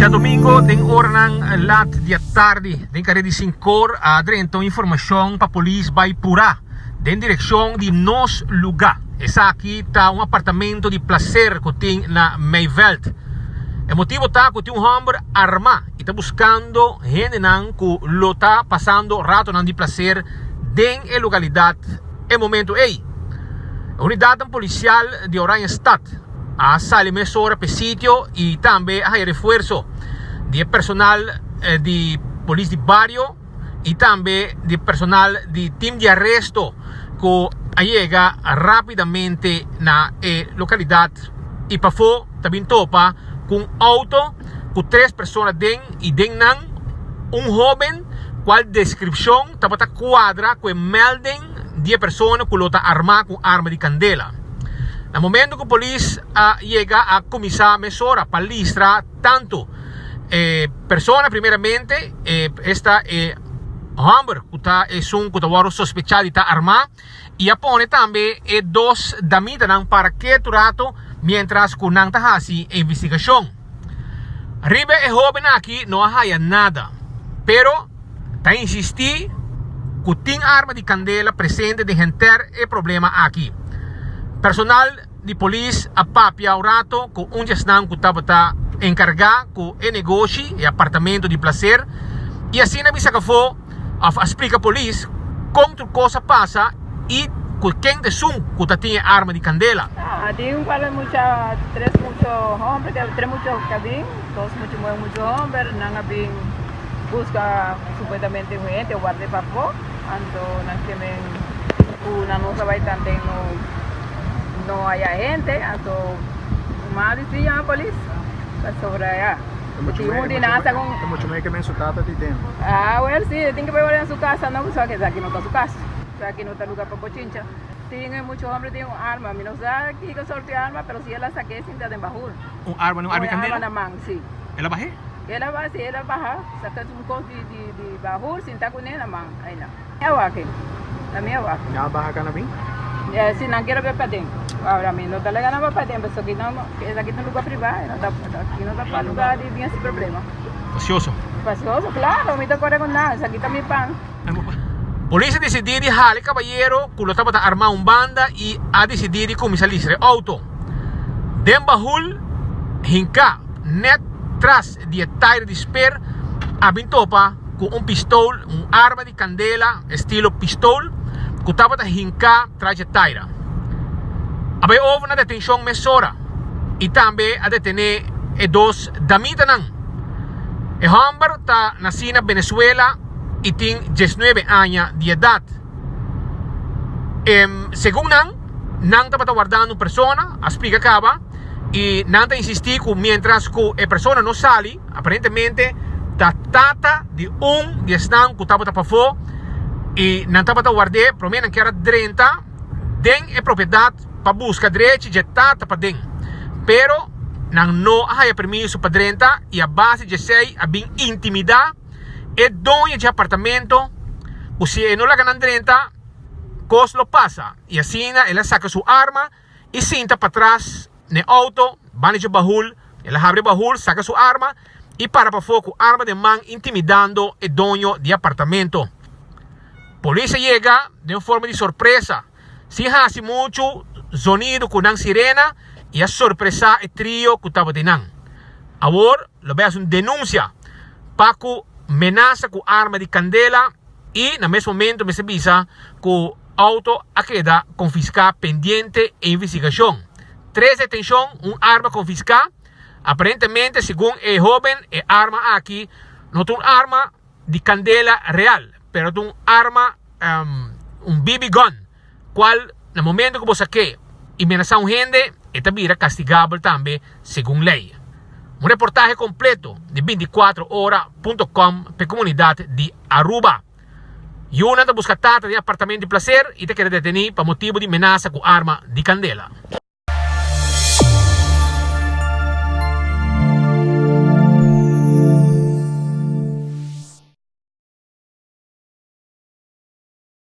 Djadomingo den oranan lat di atardi den kare di sinkor a drenta un informashon pa polis bai purá den direkshon di Nos Lugá. Esaki ta un apartamento di plaser ku tin na Meiveld. E motibo ta ku tin un hòmber armá i ta buskando hendenan ku lo ta pasando ratonan di plaser den e lokalidat e momento ei. E unidatnan polisial di Oranjestad a sali mesora pa e sitio i tambe a haya refuerso di e personal di polis di bario i tambe di personal di tim di aresto ku a yega rápidamente na e lokalidat i pafó ta bin topa ku un outo ku tres persona den i den nan un hóben kual deskripshon tabata kuadra ku e melding di e persona ku lo ta armá ku un arma di kandela. Na momento ku polis a yega a kuminsá mesora pa listra tantu e persona primeramente esta e hòmber ku ta esun ku ta wòrdu sospechá di ta armá i a pone tambe e dos damitanan para ketu rato miéntras ku nan ta hasi e investigashon. Riba e hóben aki no a haya nada, pero ta insistí ku tin arma di kandela presente den henter e problema aki. Personal di polis a papia un rato ku un di esnan ku tabata enkargá ku e negoshi, e apartamento di plaser, i asina a bisa kafó òf a splika polis kon tur kos a pasa i ku ken ta esun ku ta tin e arma di kandela. Tin un par di mucha, tres mucho homber, tres mucho ka bin, dos mucho muher, un mucho homber, nan a bin buska supuestamente un hende ward'e pafó, anto nan ke men ku nan no sa bai tanten no no haya hende, anto mama a disidi yama polis pasobra ya. E mucho mey ke men su tata di den. Ah wel si, e tin ke bai wòrdu na su kasa no, pasobra esaki no ta su kas. Esaki no ta lugar pa bochincha. Tin e mucho hombre tin un arma, mi no sa kiko sorto di arma, pero si el a sak'é sinta den bahul. Un arma, un arma di kandela? Un arma na man, si. El a bah'é? El a baha, si, el a baha, saka un kos di di di bahul sinta kuné na man, aina. Mi a wak-e, na mi a wak. Nan a baha kana bin? Si nan kier a bai paden. Ahora mi no ta laga nan bai paden pasobra aki no, esaki ta un lugar privá, no ta, aki no ta pa lugar di bin hasi problema. Pasioso? Pasioso, claro, mi ta kore ku nan, esaki ta mi pan. Polis a disidí di hala e kabayero ku lo tabata armá un banda i a disidí di kuminsá listra e outo. Den bahul hinká nèt tras di e tayer di sper a bin topa ku un pistol, un arma di kandela estilo pistol ku tabata hinká tras dje taira. A bai over na detenshon mesora i tambe a detené e dos damitanan. E hòmber ta nasí na Venezuela i tin diesnuebe aña di edat. Segun nan, nan tabata wardando un persona, a splika kaba, i nan ta insistí ku miéntras ku e persona no sali, Aparentemente ta tata di un di esnan ku tabata pafó i nan tabata ward'é promé nan kier a drenta den e propiedat pa buska drechi dje tata paden. Pero nan no a haya permiso pa drenta i a base djesei a bin intimidá e doño dje apartamento ku si e no laga nan drenta kos lo pasa i asina el a saka su arma i sinta patras n'e auto, banda dje bahul, el a habri e bahul, saka su arma i para pafó ku arma den man intimidando e doño di apartamento. Polis a yega den un forma di sorpresa, sin hasi muchu zonido ku nan sirena i a sorpresá e trio ku tabatin nan. Awor lo bai hasi un denunsia pa ku menasa ku arma di kandela i na mes momento mester bisa ku Auto a keda konfiská pendiente e investigashon. Tres detenshon, un arma konfiská. Aparentemente segun e hóben e arma aki no ta un arma di kandela real, pero ta un arma un BB gun, kual na momento ku bo sak'é i menasá un hende e ta bira kastigabel tambe segun lei. Un reportahe kompleto di bintikuatro ora punto com p'e komunidat di Aruba. Yunan ta buska tata den apartamento di placer y ta keda deteni pa motibo di menasa cu arma di candela.